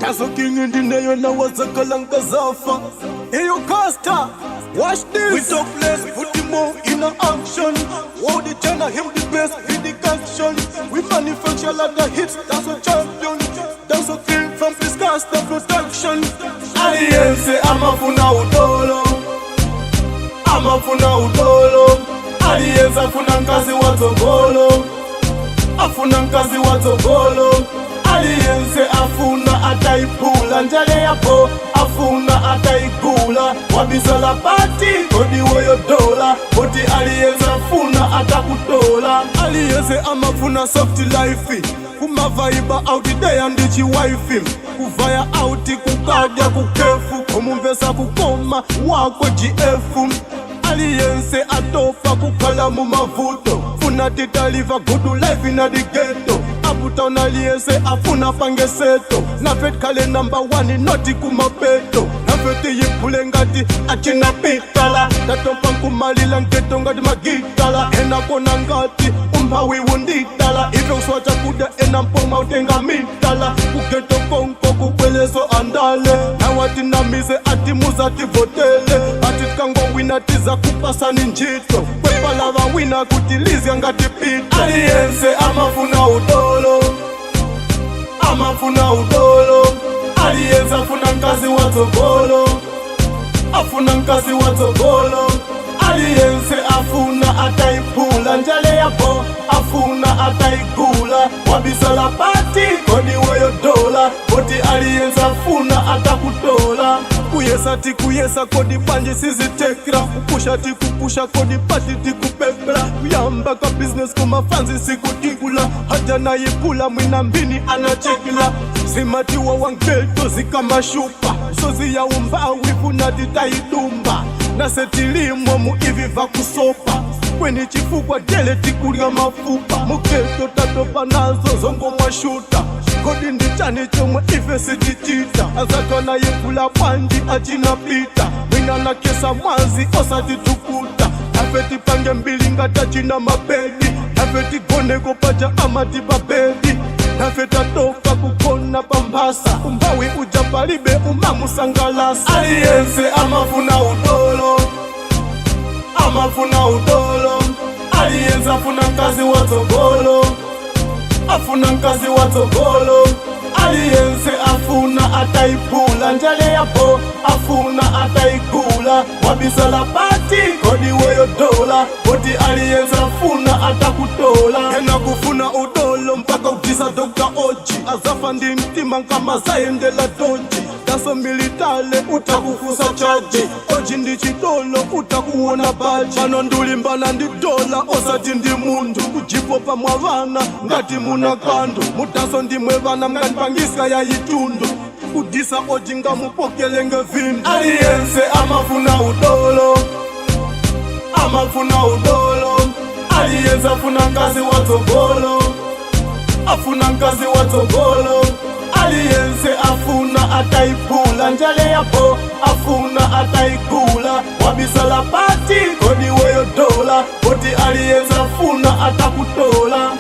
Dancehall king ndineyo nawazakala nkazafa. Hey yo Caster, watch this. We talk less, put the more in a action. Wow, the China, him the best in the action. We manufacture like the hits, that's a champion. That's a king from Caster production. Aliyense amafuna udolo, amafuna udolo. Aliyense afuna nkazi watsogolo, afuna nkazi watsogolo. Aliyense afuna atayiphula njale yapo, afuna atayigula. Wabisala pati kodi woyo dola, koti aliyense afuna atakutola. Aliyense amafuna soft life, kumavaiba out there ndi chiwife, kuvaya out, kukadya kukefu, kumumvesa kukoma wako gf. Aliyense atopa kukhala mumavuto, funa titaliva good life ina the ghetto. Uptown aliyense afuna pange settle, nafe tikhale number one, noti kumapeto. Nafe tiyiphule ngati achina pitala. Tatopa nkumalila ngeto ngati magitala. Ena kona ngati umphawi wunditala, ife uswa chakudya ena mpoma utenga mitala. Kugeto konko kubweleso andale, nawatinamize ati muzativotele, ati tikangowina tiza kupasani ntchito. Kwepala vawina kuti lizya ngati pito. Aliyense amafuna udolo, amafuna udolo. Aliyense afuna nkazi watsogolo, afuna nkazi watsogolo. Aliyense afuna atayiphula njale yapo, afuna atayigula. Wabisala pati kodi weyo dola, koti aliyense afuna atakutola. Kuyesa tikuyesa, kodi bwanji sizitekra? Kupusha tikupusha, kodi pati tikupepera? Kuyamba ka business kumafanzi sikutikula, hata nayipula mwina mbini anachekila. Zimatiwa wangeto zikamashupa, sozi ya umbawi funa titayidumba. Nasetilimo mu ivi vakusopa kweni chifukwa dele tikulya mafupa. Mugeto tatopa nazo zongomwashuta, kodi ndichani chomwe ife sitichita? Azatwana yekula bwanji achinapita, mwina nakesa mwazi osatitukuta. Nafe tipange mbili ngatachina mabedi, nafe tigoneko paja amati pabedi. Nafe tatopa kukona pambasa, umbawi uja palibe umamusangalasa. Aliyense amafuna udolo, amafuna udolo. Aliyense afuna nkazi watsogolo, afuna nkazi watsogolo. Aliyense afuna atayiphula njale yapo, afuna atayigula. Wabisala pati kodi weyo dola, koti aliyense afuna atakutola. Ena kufuna udolo mpaka kudisa Dr. Oji, azafa ndi mtima nkama zayendela doji. Daso militale utakufusa chaji, oji ndi chidolo utakuona baji. Pano ndulimbana ndi dola osati ndi munthu, kujipopa mwa vana ngati muna kandu. Mudaso ndimwe vana mnganipangisa ya yitundu, kudisa oji ngamupokelenge vindu. Aliyense amafuna udolo, amafuna udolo. Aliyense afuna nkazi watsogolo, afuna nkazi watsogolo. Aliyense afuna atayiphula njale yapo, afuna atayigula. Wabisala pati kodi weyo dola, koti aliyense afuna atakutola.